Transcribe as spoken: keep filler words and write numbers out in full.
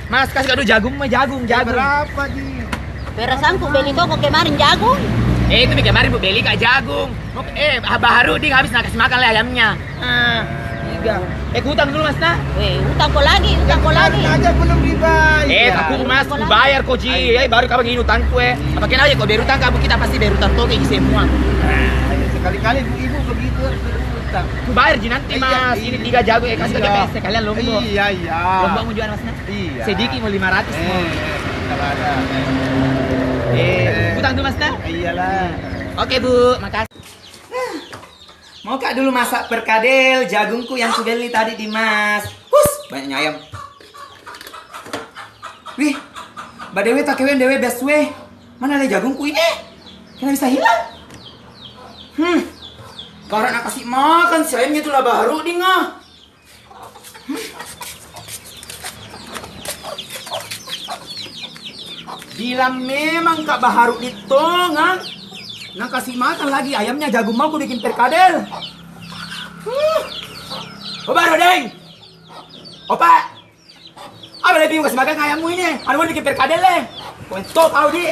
Mas, kasih kado jagungmu, jagung, jagung. Berapa, Ji? Perasaanku beli toko kemarin jagung. Eh, itu mi kemarin ku beli ka jagung. Eh, baharu ding habis na kasih makan lagi ayamnya. Ah, tiga. Eh, ku utang dulu, Mas, nah. Eh, utang ko lagi, utang ko lagi. Kemarin aja belum dibayar. Eh, takut, Mas, ku bayar ko, Ji. Eh, baru ka begini utangku, eh. Apa kena aja ko berutang ka, kita pasti berutang toge ji semua. Sekali-kali ibu-ibu begitu, berutang. Ku bayar ji nanti, Mas. Ini tiga jagung, eh, kasih kado sekalian lombok. Iya, iya. Lombokmu juga, Mas, nah. Iya. Sedikit mau lima ratus mau. Eh, kalau ada. Eh, utang dulu, Mas, nah. Iyalah. Oke, Bu, makasih. Mau ka dulu masak perkadel jagungku yang ku beli tadi di Mas. Hus, banyaknya ayam. Wih, ba dewe takewen dewe best we. Mana le jagungku ini? Kena bisa hilang. Hmm. Karet na kasih makan si ayamnya tu lah baharu ding ah. Bila memang ka baharu di tongang, na kasih makan lagi ayamnya jagung mau ku bikin perkadel. Huh. Opa Rodeng. Opa. Apa lagi kasih makan ayammu ini? Anu mau bikin perkadel le. Kontok kau di.